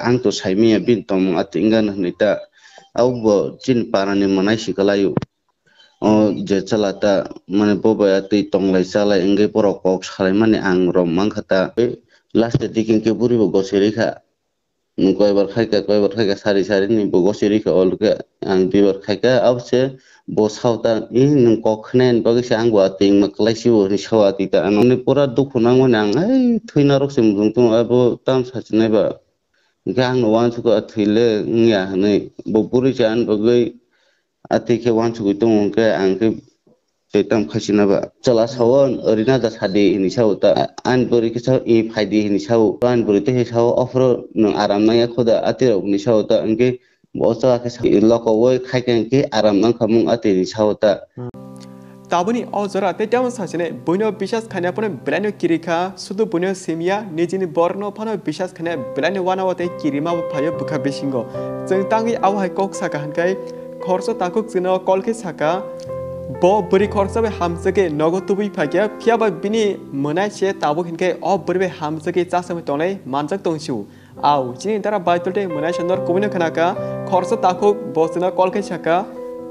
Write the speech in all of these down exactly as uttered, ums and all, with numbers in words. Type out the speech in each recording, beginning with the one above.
ang to saimanya bini tongmung atwingan hwnwi ta. Abo bo chini parani mwnai sikalaio. O je chala ta, mane bo bai atwi tonglai chalai wngwi borok kok salaimani ang rom mankha ta. Last dikhe khe buri bo gosi rikha. Nwng koibar khaika, koibar khaika, sari sari ni bo gosi rikha, olkhe ang duibar khaika, abose bo sao ta, "Ih, nwng kok khna ni bagwi se ang bo atwng ma kwlai si bo," hinwi sao atwi ta. Ano ni pura dukhu nangmani ang, "Ai, thwina rok se mujung tongo, abo tam sachinai ba." Hingkhe ang no uansukha, "Thwile wngya," hinwi. Bo buri se ani bagwi atwi khe uansugwi tongo, hingkhe ang khe tei tamo khaisina ba. Chwla sao, "Rina da sadi," hinwi sao ta. Ani bwrwi khe sao, "I phaidi," hinwi sao. Ani bwrwi tei sao, "Ophro nwng aram nangya kho da, atwi rok," hinwi sao ta. Hingkhe bo chwla khe sao, "Lokowoi khaikha hingkhe aram nangkha mung," atwi hinwi sao ta. Taboni o jora tei tamo sachinai buino bisas khaina phano belaino kirikha, sudu buino simya, nijini borno phano bisas khaina belaino uanao tei kirima bo phaio bwkha bisingo. Chwng tangwi abo hai kok saka hwnkhai, khoroksa takhuk chwngno call khe saka, bo bwrwi khoroksa bai hamjagwi nogo tubui phaikha, phiyaba bini mwnai se tabuk hinkhai o bwrwi bai hamjagwi chasamwi tongnai manjak tong sio. Au, chini dara Baitul tei mwnai sandor kubuino khnakha, khoroksa takhuk bo chwngno call khe saka,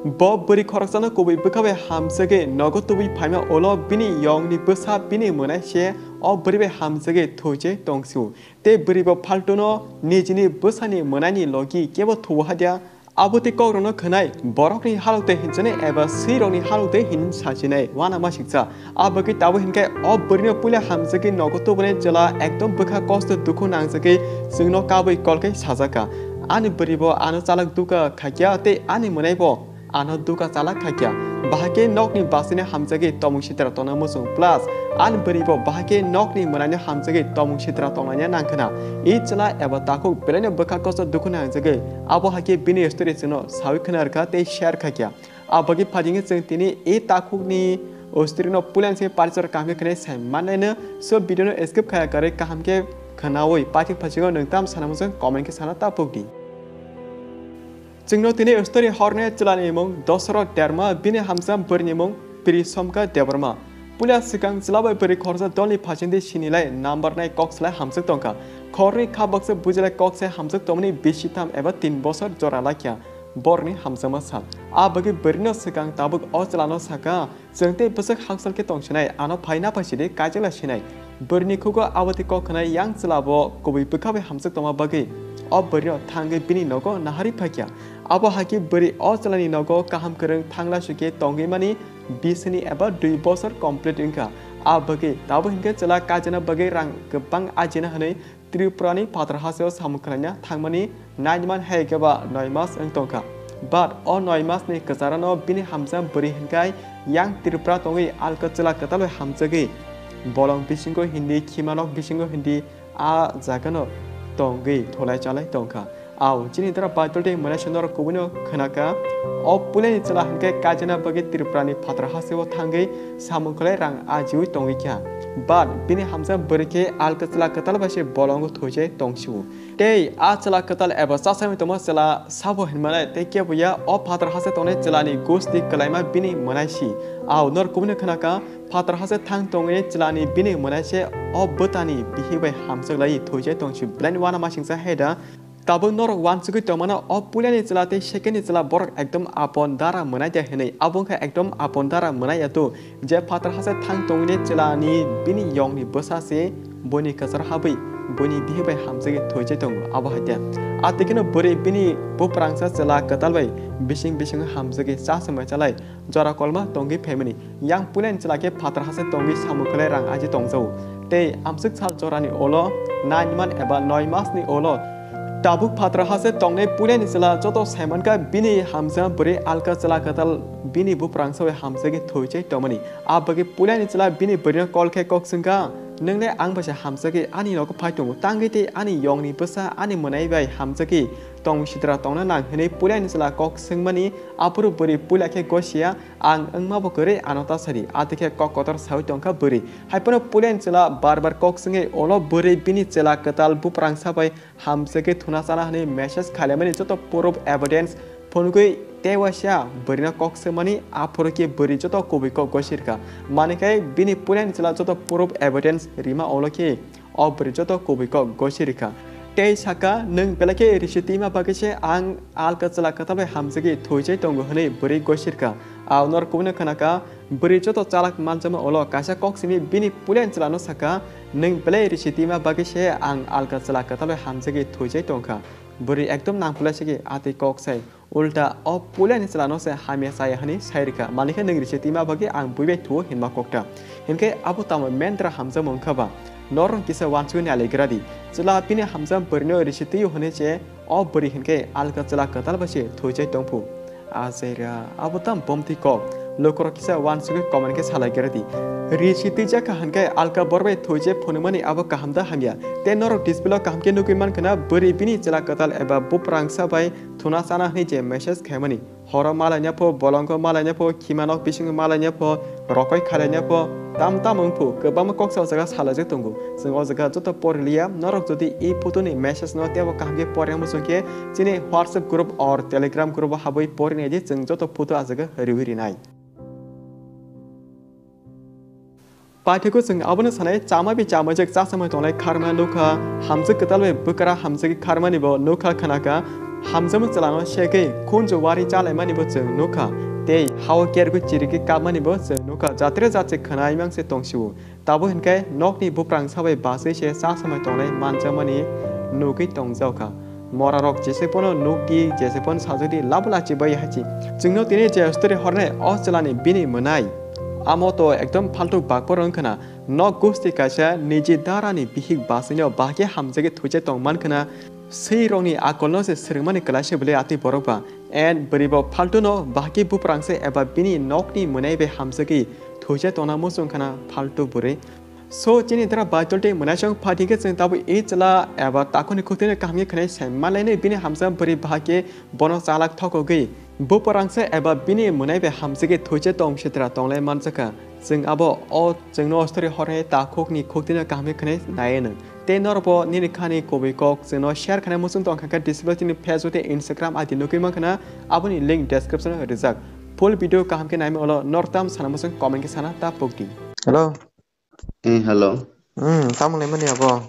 bo bwrwi khoroksano kubui bwkha bai hamjagwi nogo tubui phaima ulo bini yongni bwsa bini mwnai se o bwrwi bai hamjagwi thwichai tong sio. Tei bwrwi bo phaltuno nijini bwsani mwnaini logi kebo thuo hadia. Abo tei kokrokno khwnai borokni halok tei hinchinai eba swirokni halok tei hin sachinai uanamasingcha. A bagwi tabuk hinkhe o bwrwino puila hamjagwi nogo tubunai chwla ekdom bwkha kosto dukhu nangjagwi chwngno kabwi call khe sajakha. Ani bwrwi bo ano chalak duka khaikya tei ani mwnai bo ano duka chalak khaikya. Bahai khe nokni basino hamjagwi tomung sitra tongna muchung plus ani bwrwi bo bahai khe nokni mwnaino hamjagwi tomung sitra tongnaina nangkhwna. I chwla eba takhuk belaino bwkha kosto dukhu nangjagwi abo hai khe bini story chwngno sawi khwna rwkha tei share khaikya. A bagwi phaidi hwnkhe chwng tini e takhukni o story no puila se parchor kaham khe khwnai sai mannai no. So video no skip khaya karwi kaham khe khwnawi paithak phasingo nwng tam sana muchung comment khe sana ta pokdi. Chwngno tini o story horne chwlani mung Dosoro Derma, bini hamsa bwrwini mung Pri Somka Debbarma. Puila swkang chwla bai bwrwi khoroksa dolni phasingdi sinilai number nai kok salai hamjak tongkha. Khorni kha baksa bujilai kok se hamjak tongmani bisi tham eba tin bosor jora laikya. Borokni hamjakma sal. A bagwi bwrwino swkang tabuk o chwlano saka, "Chwng tei bwswk hangsal khe tongsinai, ano phai na phai sidi kaijakla sinai." Bwrwini khugo abo tei kok khwnai yang chwla bo kubui bwkha bai hamjak tongma bagwi o bwrwino thangwi bini nogo naharwi phaikya. Abo hai khe bwrwi o chwlani nogo kaham kwrwng thangla sukhe tongwi mani bisini eba dui bosor complete wngkha. A bagwi tabuk hinkhe chwla kaijana bagwi rang kwbang ajina hwnwi Tripurani phatar hasteo samung khwlaina thangmani nine man hai khe ba noi mas wng tongkha. But o noi masni kwcharano bini hamjak bwrwi hinkhai yang Tripura tongwi alka chwla kwtal bai hamjagwi bolong bisingo hindi, khimanok bisingo hindi a jagano tongwi tholai chalai tongkha. Au, chini dara Baitul tei mwnai sandor kubuino khwnakha. O puilani chwla hinkhe kaijana bagwi Tripurani phatar hasteo thangwi samung khwlai rang ajiwi tongwi kha. But bini hamjak bwrwi khe alka chwla kwtal bai se bolongo thoijai tongsio. Tei a chwla kwtal eba chasami tongma chwla sabo hinmale tei kebo ya o phatar haste tongnai chwlani gusti kwlaima bini mwnai si. Au, nor kubuino khwnakha, phatar haste thang tongwi chwlani bini mwnai se o bwtani bihik bai hamjak lai thoijai tongsio. Belai uanamasingcha hai da. Tabuk norok uansugwi tongmano, o puilani chwla tei secondni chwla borok ekdom apon dara mwnai de hwnwi. Abo wngkha ekdom apon dara mwnai ya to, je phatar haste thang tongwini chwlani bini yongni bwsa se buini kwcharo habwi buini bihik bai hamjagwi thoijai tongo, abo hai de. A tei kheno bwrwi bini buprangsa chwla kwtal bai bising bisingo hamjagwi cha swmai chalai jora kolma tongwi phaimani. Yang puilani chwla khe phatar haste tongwi samung khwlai rang aji tongjago. Tei amswk sal jorani ulo nine man eba noi masni ulo tabuk phatar haste tongnai puilani chwla joto saimankha bini hamjak bwrwi alka chwla kwtal bini buprangsa bai hamjagwi thoijai tongmani. A bagwi puilani chwla bini bwrwino call khe kok swngkha, "Nwng le ang bai se hamjagwi ani nogo phai tongo, tangwi tei ani yongni bwsa ani mwnai bai hamjagwi tong sitra tongna nang," hwnwi puilani chwla kok swngmani. Aphuru bwrwi puila khe gosiya, "Ang wngma bo kwrwi, ano ta sadi." Atwi khe kok kotor sawi tongkha bwrwi. Haiphano puilani chwla bar bar kok swngwi ulo bwrwi bini chwla kwtal buprangsa bai hamjagwi thuna chana hwnwi message khailaimani joto proof evidence phunugwi tei waisa bwrwino kok swngmani, aphuru khe bwrwi joto kubui kok gosirkha. Manwi khe bini puilani chwla joto proof evidence rima ulo khe o bwrwi joto kubui kok gosirkha. Tei saka, "Nwng belai khe risi twima bagwi se ang alka chwla kwtal bai hamjagwi thwichai tongo," hwnwi bwrwi gosirkha. Ao norok kubui no khwnakha, bwrwi joto chalak manjakma ulo kaisa kok simi bini puilani chwla no sakha, "Nwng belai risi twima bagwi se ang alka chwla kwtal bai hamjagwi thwichai tongkha." Bwrwi ekdom nangpulai se atwi kok sai. Ulta o puilani chwla no se hamya chaya hwnwi sai rwkha. Mani khe nwng risi twima bagwi ang bui bai thuo hinma kokta. Hinkhe abo tamo mendra hamjakma wngkha ba? Norok kisa uansugwi nai lai gra di. Chwla bini hamjak bwrwi no risi twio hwnwi se o bwrwi hinkhe alka chwla kwtal bai se thwichai tongphu. Achaira, abo tam bomti kok. Lukurok kisa uansugwi comment khe salai gra di. Risi twijak kha hinkhe alka bor bai thwichai phunukmani abo kaham da hamya? Tei norok display o kaham khe nugwi mankha na bwrwi bini chwla kwtal eba buprangsa bai thuna chana hwnwi je message khaimani. Horo malaina pho, bolongo malaina pho, khimanok bisingo malaina pho, rokoi khalaina pho, tam tam wng pho, kwbangma kok sa o jaga salaijak tongo. Chwng o jaga joto poriliya, norok jodi e photo ni message no teibo kaham khe porya muchung khe, chini WhatsApp group or Telegram group o habwi porinai di, chwng joto photo a jaga riwi rinai. Paithakgo chwng abono sanai, chama bi chamaijak chasamai tonglai kharma nukha, hamjak kwtal bai bwkra hamjagwi kharmani bo nukha khnakha, hamjakma chwlano segwi khunju wari chalaimani bo chwng nukha, tei hao kergwi chirigwi kapmani bo chwng nukha, jatre jat se khwnai mang se tongsio. Tabo hinkhe nokni buprang sabai bachwi se chasamai tonglai manjakmani nugwi tongjaokha. Morarok jese pono nukdi, jese pono sajwkdi, labo lachi bai hachi. Chwngno tini je story hornai o chwlani bini mwnai. Amo to ekdom faltu bakpor wng khna. Nok gusti kaisa niji darani bihik basino bahke hamjagwi thuche tong man khna. Swi rokni akolno se swrwngmani kwlaisa bwlai atwi borok ba. En bwrwi bo faltuno bahke buprang se eba bini nokni mwnai bai hamjagwi thuche tongna muchung khna faltu bwrwi. So, chini dara Baitul tei mwnaisong phaidi khe chwng tabuk e chwla eba takhukni khuktwino kaham khe khwnai sai manlainai bini hamsa bwrwi bahai khe bono chalak thokogwi. Buprang se eba bini mwnai bai hamjagwi thuiche tong sitra tonglai manjakha. Chwng abo o chwngno story hornai takhukni khuktwino kaham khe khwnai naianw. Tei norokbo nini khani kubui kok chwngno share khainai muchung tongkha khe display chini Facebook tei Instagram I D nugwi mankha na, aboni link description o rijak. Full video kaham khe naima ulo nortam sana muchung comment khe sana ta pokdi. Hello. Eh, hello. Hmm, tamo lemani abo?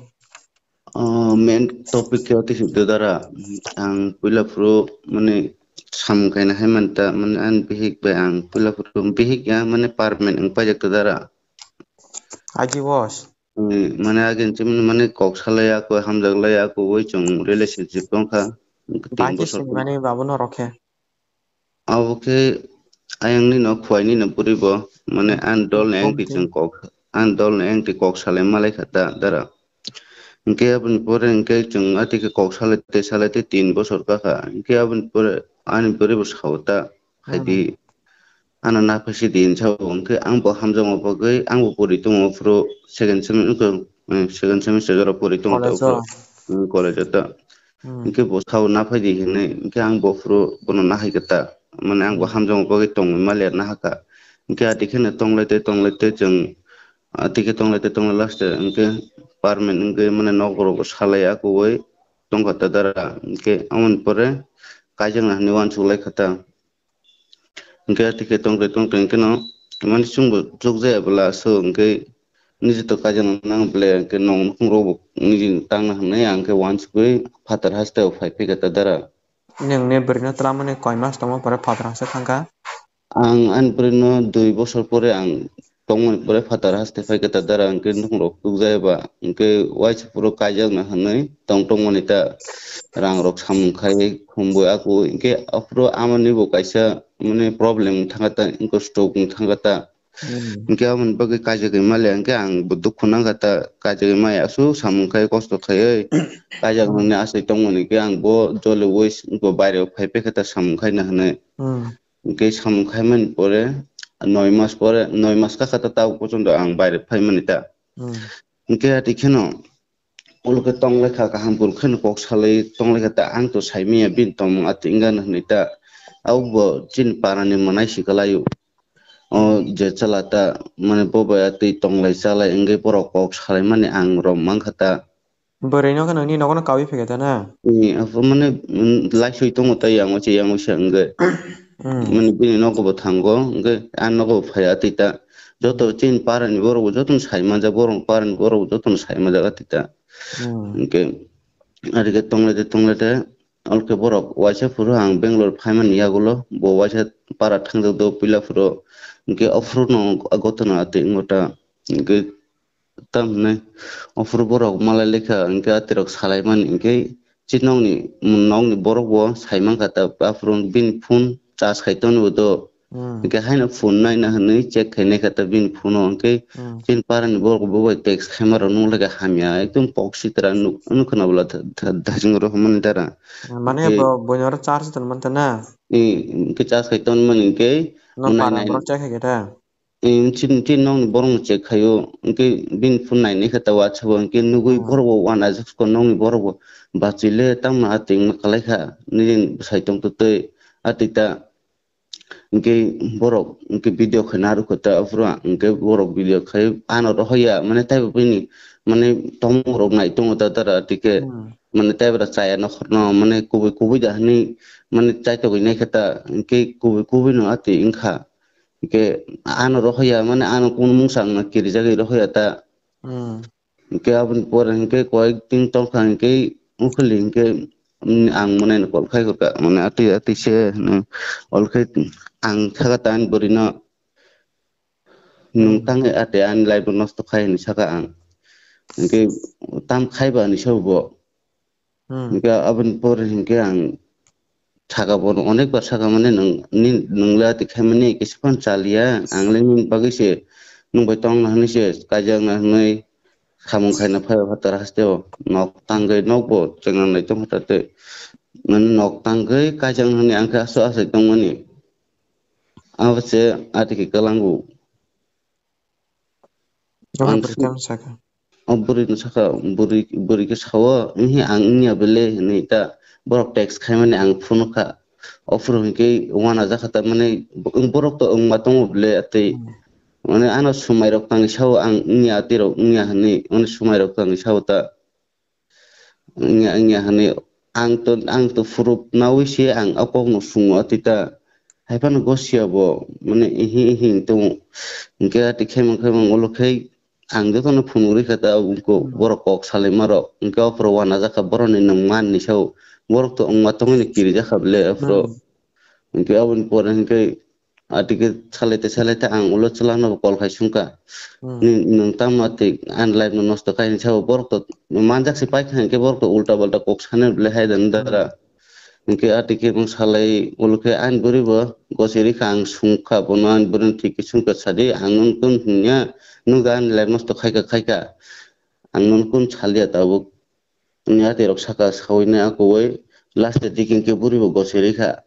Oh, main topic khe tisi dara. Ang puila phuru mane sam kaina hai manta, mane an bihik bai ang puila phuru bihik ya mane permanent ang paijak dara. Agi boss. Eh, mane agin chimni mane kok salai ako hamjak lai ako oi chung relationship tongkha. Tin Baki bosor sini mani babu no rokhe. Abo khe ayang ni no khwai ni no bwrwi bo, mane, hmm, an dol ni ayang twi chwng kok, an dol ni ayang twi kok salai malai kha ta dara. Hinkhe aboni pore hinkhe chwng ati khe kok salai tei salai tei tin bosor ka kha. Hinkhe aboni pore ani bwrwi bo sao ta, hmm, hai di, ano naphai si di hinwi sao. Hinkhe ang bo hamjakma bagwi ang bo pori tongo phuru second sem-, eh, second semester jora pori tongo ta college o, phuru, hmm, college o ta. Hmm. Hinkhe bo sao naphai di hinwi, hinkhe ang bo phuru bono nahai khe ta, mane ang bo, hmm, hamjakma bagwi tongwi ma ler nahakha. Hinkhe ati kheno tonglai tei tonglai tei chwng, ati khe tonglai tei tonglai last e hinkhe permanent wngwi mane nok rok salai akuwi tongkha ta dara. Hinkhe aboni pore kaijakna hinwi uansuk lai kha ta. Hinkhe ati khe tongtwi tongtwi hinkhe no mani chwngbo chukjaya bwla aswk hinkhe niji to kaijakna nang ble hinkhe nong nukhung rokbo niji tangna hinwi ang khe uansugwi phatar hasteo phai phikha ta dara. Nini bwrwino twlamani koi mas tongma pore phatar haste thangkha? Ang ani bwrwino dui bosor pore ang tongmani pore phatar haste phai khe ta dara hinkhe nukhung rok chukjaya ba hinkhe uaisa phuru kaijakna hinwi tong tongmani ta rang rok samung khai khumbo aku hinkhe aphuru amani bo kaisa mane problem thangkha ta hinkhe stroke wng thangkha ta. Hmm. Hinkhe aboni bagwi kaijagwi maliya hinkhe ang bo dukhu nangkha ta, kaijagwi maya aswk samung khai kosto khaiwi kaijak, hmm, nangni aswk tongmani hinkhe ang bo joli wis bo baireo phai phai khe ta samung khaina hinwi. Hmm. Hinkhe samung khaimani pore noi mas pore, noi mas kakha ta tabuk pochonto ang baire phaimani ta. Hmm. Hinkhe ati kheno ulo khe tonglaikha, kaham khe kheno kok salai tonglaikha ta, ang to saimanya bini tongmung ati wngkha hinwi ta. Abo bo chini parani mwnai si kwlaio. O je chwla ta mane bo bai atwi tonglai chalai wngwi borok kok salaimani ang rom mankha ta. Bwrwi no khe nini nogo no kaui phikha ta na? Ni, aphuru mane, mm, laisui tongo ta yang waisa yang waisa wngwi. Hmm. Mane bini nogo bo thango, wngwi a nogo bo phai atwi ta. Joto, hmm, chini parani borok bo jotono sai manjak, borok parani borok bo jotono sai manjak atwi ta. Hmm. Hwnkhe Arike tonglede tonglede, olke borok waisa phuru ang Bangalore phaimani yagulo, bo waisa para thangjak do puila phuru, hwnkhe ophuru no gotona twi wngota, hwnkhe tamhinai ophuru borok malai lekha, hwnkhe atirok salaimani, hwnkhe chi nokni, nokni borok bo saimankha ta, aphuru bini phone charge khai tonwi bo do. Hmm. Hwnkhe haino phone naina hwnwi check khainai kha ta bini phone o, hwnkhe Hmm. chini parani borok bo bai text khaima rok nukle kha hamya, ekdom kok sitra nuk, nuk khna bwla tha-, tha-, thajing rw hwnmani dara. Mane Hwnkhe bo buino oro charge ton manta na? I, hwnkhe charge khai ton mani hwnkhe No mwnai para nai. Borok check khai khe ta? I, chini, chini nokni borok no check khaio, hwnkhe bini phone nainai kha ta WhatsApp o, hwnkhe nugui Hmm. borok bo wana jak ko nokni borok bo bachile tamo atwng ma kalai kha, nini bwsai tong twtwi atwi ta. Hwnkhe borok hwnkhe video khaina rwkha ta aphuru hwnkhe borok video khai ano rohorya mane taibo bini mane tongmung rok nai tongo ta dara tike Hmm. mane taibo chaya nokhorno mane kubui kubui da hwnwi mane chaitogwi naikha ta hwnkhe kubui kubui no atwi wngkha hwnkhe ano rohorya mane ano kunu mungsa wngna kirijagwi rohorya ta. Hmm. Hwnkhe aboni pore hwnkhe koyek din tongkha hwnkhe ukhuli hwnkhe, mm, ang mwnai no call khai hwrkha, mane atwi atwi se hwnwi. Olkhe ang saka ta ani bwrwi no, "Nwng Hmm. tangwi atwi ani life no nosto khai," hwnwi saka ang. Hwnkhe, "Tam khai ba?" hwnwi sabo bo. Hmm. Hwnkhe aboni pore hwnkhe ang saka bono onek bar saka mani nwng, ni, nwng le ati khaimani kisa phano chaliya, ang le nini bagwi se nwng bai tongna hwnwi se kaijakna hwnwi samung khaina phai o phatar haste o nok tangwi nok bo chengna nai tong phatar tei mani nok tangwi kaijak hwnwi ang khe aswk aswk tongmani abo se ati khe kwlango. Obo Ang bwrwi sw- tamo saka. O bwrwi no saka, bwrwi, bwrwi khe sao, "Ihi, ang wngya bele," hinwi ta borok text khaimani ang phunukha. Ophuru hinkhe uanajakha ta, mane, borok to wngma tongo bele, tei, Hmm. mane, ano swmai rok tangwi sao, "Ang wngya, tei rok wngya," hinwi, mane, swmai rok tangwi sao ta. Wngya, wngya hinwi ang to, ang to phuru nawi se ang o kokno sungo, tei ta hai phano gosiya bo, mane, ihi, ihi wng tongo. Hinkhe ati khaimang, khaimang ulo khai ang jotono phunuk rikha ta, abo wngkha Hmm. borok kok salaima rok. Hinkhe o phuru uanajak kha borokni nwng manni sao. Borok to wngma tongwi no kirijakha bele aphuru. Hmm. Hinkhe aboni pore hinkhe atike salaite salaite ang ulo chwla no call khai sungkha. Hmm. Ni, nwng tamo ati ani life no nosto khai hinwi sao borok to manjak se paikha hinkhe borok to ulta palta kok sanai bele hai dan Hmm. dara. Hinkhe atike nwng salai ulo khe ani bwrwi bo gosi rikha ang sungkha bono ani bwrwi no thik khe sungkha sadi ang nwng kun hinya nwng da ani life nosto khaikha khaikha. Ang nwng kun salia tabuk. Ni ati rok saka sawi nai akowai last dikhe hinkhe bwrwi bo gosi rikha.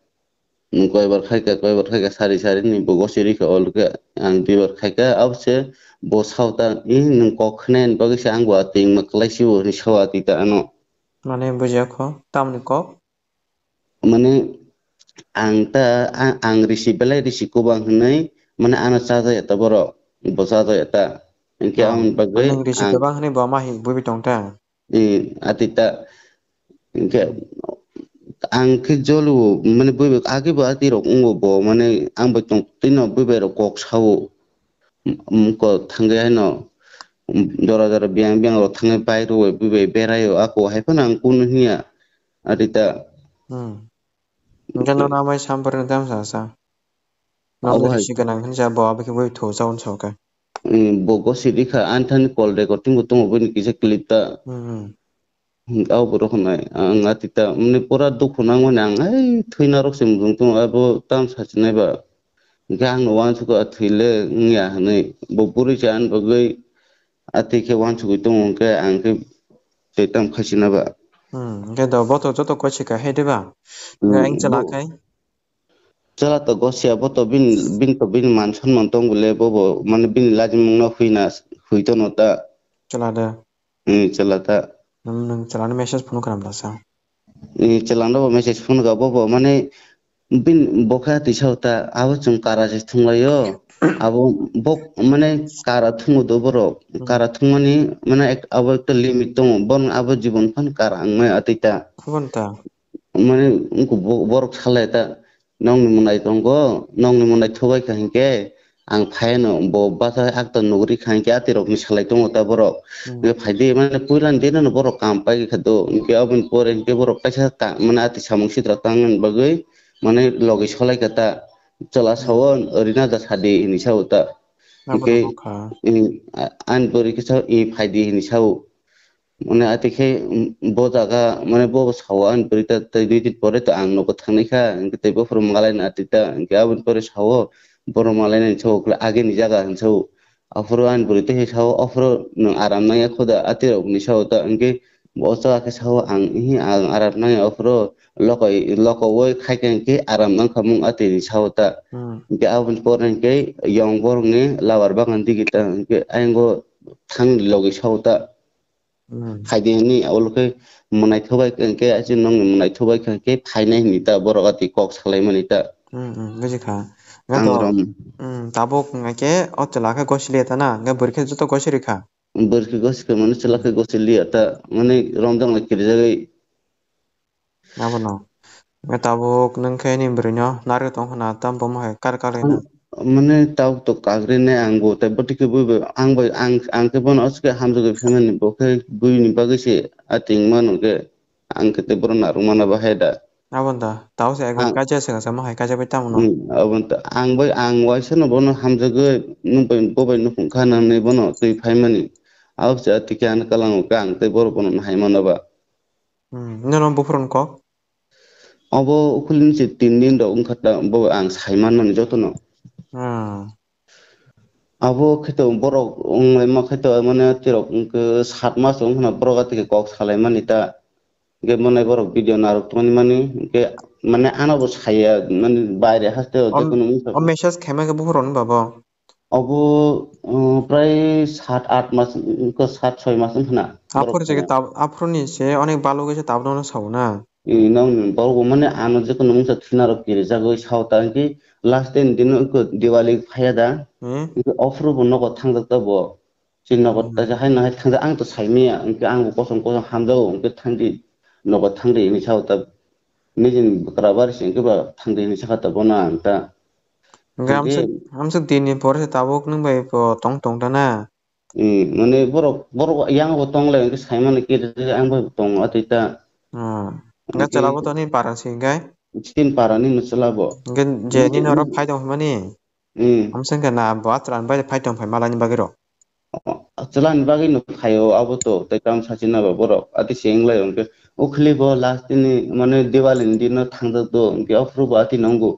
Nwng koibar khaika, koibar khaika, sari sari ni bo gosi rikha, olkhe ang duibar khaika, abose bo sao ta, "Ih, nwng kok khna ni bagwi se ang bo atwng ma kwlai si bo," hinwi sao atwi ta ano. Mane bujiya kho, tamni kok? Mane ang ta, a-, ang risi belai risi kubang hinwi, mane ano chajakya ta borok, bo chajakya ta. Hinkhe Oh, aboni bagwi nwng risi ang kubang hinwi bo ma hi buibi tong ta? Eh, atita, hinkhe ang khe jolo, mane, bui bai, age bo ati rok wngo bo, mane, ang bai tong, tino bui bai rok kok sao, um, ko thangwi haino, um, jora jora biyang biyang rok thangwi bike rok bai bui bai beraio, ako hai phano ang kunu hinya, atita. Hmm. Hinkhe nono amai sampreno tamo sa sa? Nono Abo hai. Risi gwnang hinwi sa bo abo khe bui thu sa unsao khe. Eh, bo gosi rikha, ani thani call recording bo tongo, bini kisa clip ta. Hmm. Abo borok hwnai, ang atita, mane pura dukhu nangmani ang, "Ai, thwina rok se mujung tongo, abo tam sachinai ba." Hinkhe ang no uansukha, "Thwile wngya," hinwi. Bo bwrwi se ani bagwi atwi khe uansugwi tongo, hinkhe ang khe tei tam khaisina ba. Hmm, hinkhe do bo to joto koichi ka hai de ba? Hmm, hinkhe ang chwla bo khai? Chwla to gosia, bo to bini, bini to bini man sonman tong bole, bo bo mane bini lajimung no hui na, hui tono ta. Chwla de. Hmm, chwla ta. Nwng, nwng chwla ni message phone kha na sa? Hmm, chwla no bo message phone kha, bo bo mane bini bo kha tisa ta, abo chwng kara se thung lai o. Abo bo mane kara thung o do borok. Hmm. Kara thung mani mane ek, abo ekta limit tongo. Bon abo jibon phan kara wng maya atwi ta. Khobon ta. Mane wngkha bo-, borok salai ta, "Nokni mwnai tongo, nokni mwnai thubai kha hinkhe, ang phaiano bo bachai akta nugri kha hinkhe atirokni salai tongo ta borok. Hmm. Hinkhe phaidi mane puilani dinano borok kam paikha do. Hinkhe aboni pore hinkhe borok kaisa ka-, mane ati samung sitra tangmani bagwi mane logi solaikha ta. Chwla sao, "Rina da sadi," hinwi sao ta. Abo Hinkhe, nokha. i, a-, ani bwrwi khe sao, "I phaidi," hinwi sao. Mane ati khe, mm, bo jaga, mane bo sao ani bwrwi ta, tei dui din pore to ang nogo thangnai kha, hinkhe tei bophuru malaina ati ta, hinkhe aboni pore sao, borok malaina hinwi sao, ageni jaga hinwi sao. Aphuru ani bwrwi tei sao, aphuru nwng aram nangya khuda, atirok hinwi sao ta, hinkhe bo o jaga khe sao, ang, ihi, ang aram nangya, aphuru lokoi, lokowoi khai khe hinkhe aram nangkha mung ati hinwi sao ta. Hmm. Hinkhe aboni pore hinkhe yong borokni labar bagan digi ta, hinkhe ayang o thang logi sao ta. Hmm. Phaidi hinwi, abo khe mwnaithobai khe, hinkhe achu nokni mwnaithobai khe, hinkhe phainai hinwi ta borok ati kok salaimani ta. Hmm, hmm, bujikha. Ang Gato, rom. Hmm, tabuk hwnkhe o chwla khe gosiliya ta na, hwnkhe bwrwi khe joto gosirikha. Bwrwi khe gosikha mane chwla khe gosiliya ta, mane romjak lai kirijagwi. Abono. Hwnkhe tabuk nwng khe nini bwrwino narwk tong khna, tamo bomo hai kar kar Ang, khaina. mane tabuk to kagri nai ang bo, tei bwtwi khe bui bai, ang bai, ang, ang khe bono aswk khe hamjagwi phaimani, bo khe buini bagwi se ating mano khe, ang khe tei bono narwk mana bahai da. Abono da, tamo se ekbar Ang, kaisa se kasa mo hai kaisa bai tamo no. Hmm, abono to, ang bai, ang waisa no bono hamjagwi, nwng bai, bo bai nukhung kha nang nai bono twi phaimani. Abo se atikhe ano kalango khe ang tei borok bono nahai mano ba. Hmm, nono buphuru kok? Abo ukhulini se tin din rok wngkha ta, bo ang sai manmani jotono. Hmm. Abo khe to borok wnglaima khe to mane tirok wngkhe sat mas wngkhana borok atikhe kok salaimani ta. Hwnkhe mane borok video narwk tongmani mani, hwnkhe mane ano bo saya, mane baire haste o O, jekono wngkha. o message khaima khe buphuru ni babo. Obo, uh, prai sat aat mas, wngkha sat soi mas wngkha na. Aphuru borok se khe tongo. Tab-, aphuru ni se onek balo khe se tabuk no sao na. E, nong borok bo mane ano jekono mungsa thwina rok kirijagwi sao ta hwnkhe last time dino wngkha Diwali phaiya da. Hmm? Wngkhe ophuru bo nogo thangjak ta bo. Chini nogo Hmm. ta je haino hai thangjak ang to saimaya hwnkhe ang bo kosom kosom hamjago hwnkhe thangdi nogo thangdi hinwi sao ta. Nijini bwkra bari se hwnkhe ba thangdi hinwi sakha ta bono ang ta. Hwnkhe Hwnkhe amswk, amswk din ni pore se tabuk nwng bai bo tong tong ta na. Hmm, mane borok, borok yang bo tong lai hwnkhe sai mano khe ang bai bo tongo atwi ta. Hmm. Hwnkhe Hwnkhe chwla bo to nini para se hwnkhe? Chini para ni no chwla bo. Hwnkhe je Hwnkhe nini oro phai tong hwnmani? Hmm. Amswk hwnkhe na bo achwla ni bai phai tong phai malai ni bagwi rw. Chwla ni bagwi no phaio abo to, tei tamo sachina ba borok. Ati se wng lai hwnkhe, ukhli bo last ni, mane, Diwali ni dino thangjak do, hwnkhe ophuru bo ati nongo.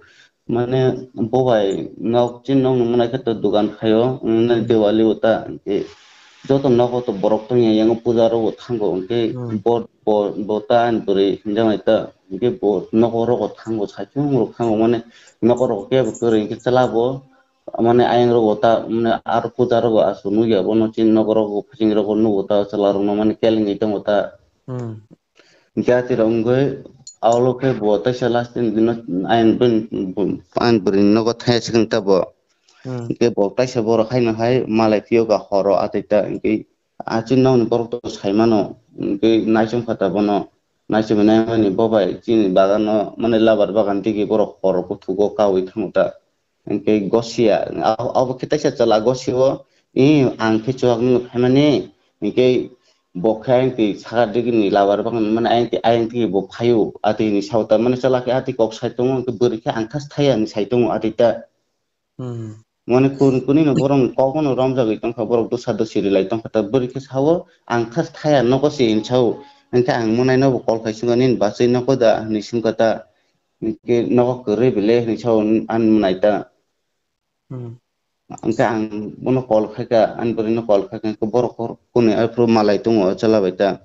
Mane, bo bai nok, chini nok ni mwnai khe to dugan phaio, mane, Hmm. Diwali o ta, hwnkhe joto nogo to borok tongya, yango puja rogo thango, hwnkhe Hmm. bo, bo, bo ta ani bwrwi hinjaknai ta, hwnkhe bo nogo rogo thango, saichung rok thango, mane, nogo rogo kebo kwrwi hwnkhe chwla bo, mane ayang rogo ta, mane aro puja rogo aswk nukya, bono chini nogo rogo, phasing rogo nugo ta, chwla rokno mane kelengwi tongo ta. Hmm. Hwnkhe ati rok wngwi aulo khe bo taisa last ni bini ayang bini, ayang bwrwini nogo thaya swkang ta bo. Hmm. Hwnkhe bo taisa borok haino hai malai phiyokha horo atwi ta, hwnkhe a chini nokni borok to sai mano, hwnkhe naichom kha ta bono, naichomwi naimani bo bai chini bagano mane labar bagan digi borok horo kuthugo kaui thango ta. Hwnkhe gosiya, abo, abo khe taisa chwla gosio, "I, ang khe chuwak nungwi phaimani," hwnkhe bo khe ayang twi saka digini labar bagan mane ayang twi, ayang twi bo phaio, atwi hinwi sao ta, mane chwla khe atwi kok sai tongo, hwnkhe bwrwi khe ang kha thaya hinwi sai tongo atwi ta. Hmm. Mane kun-, kuni no borok ni kok no romjagwi tongkha, borok dosa dosi rilai tongkha, ta bwrwi khe sao, "Ang kha thaya nogo se," hinwi sao, hwnkhe ang mwnai no bo call khai swngo, "Nini bachwi nogo da?" hinwi swngkha ta. Hwnkhe nogo kwrwi bile hinwi sao ani mwnai ta. Hmm. Hwnkhe ang bono call khaikha, ani bwrwino call khaikha, hwnkhe borok kor-, kuni aphuru malai tongo, chwla bai ta.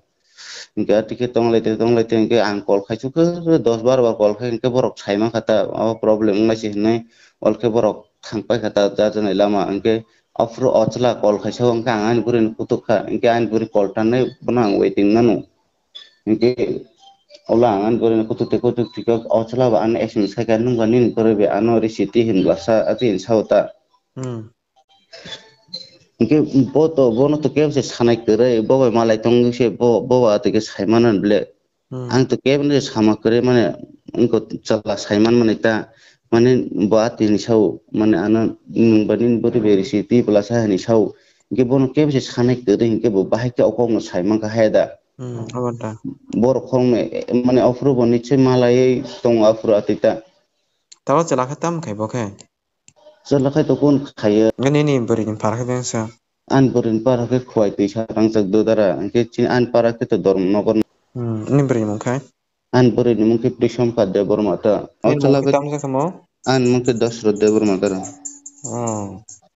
Hwnkhe atwkhe tonglai tei, tonglai tei, hwnkhe ang call khaisukhe dos bar bar call khai, hwnkhe borok sai mankha ta, o problem wngnaisi hinwi, olkhe borok thangpaikha ta, jajanai lama, hwnkhe aphuru o chwla call khaisa, hwnkhe ang ani bwrwino kutuk kha, hwnkhe ani bwrwi call tanai bono ang waiting mano. Hwnkhe ulo ang ani bwrwino kutuk tei kutuk twi khe o chwla bo ano S M S khai kha, "Nungba nini bwrwi bai ano risi twi," hinwi bwsa atwi hinwi sao ta. Hmm. Hwnkhe bo to, bono to kebo se sanai kwrwi, bo bai malai tongwi se bo, bo bai atwi khe sai mano bile. Hmm. Ang to kebo no sama kwrwi mane, wngkha chwla sai manmani ta, Mane bo atini sao, mane ano nwng ba nini bwrwi bai risi twi bwla sa hinwi sao. Hinkhe bono kebo se sanai kwrwi hinkhe bo bahai khe o kokno sai mankha haya da. Hmm, abo da. Borok khoroknwi, eh, mane ophuru bo nichoi malaiwi tongo aphuru atwi ta. Tabo chwla khe tam khai bo khe? Chwla khai to kun khaiyo. Nini bwrwi ni para khe bengsa? Ani bwrwi ni para khe Khwai Twisa rangchak do dara. Hinkhe chini ani para khe to Dharmanagar. Hmm, nini bwrwi ni mung khai? Ani bwrwi ni mung khe Prisomka Debbarma ta. O chwla khai tam khe tamo? Ani mung khe Dashrath Debbarma dara. Oh.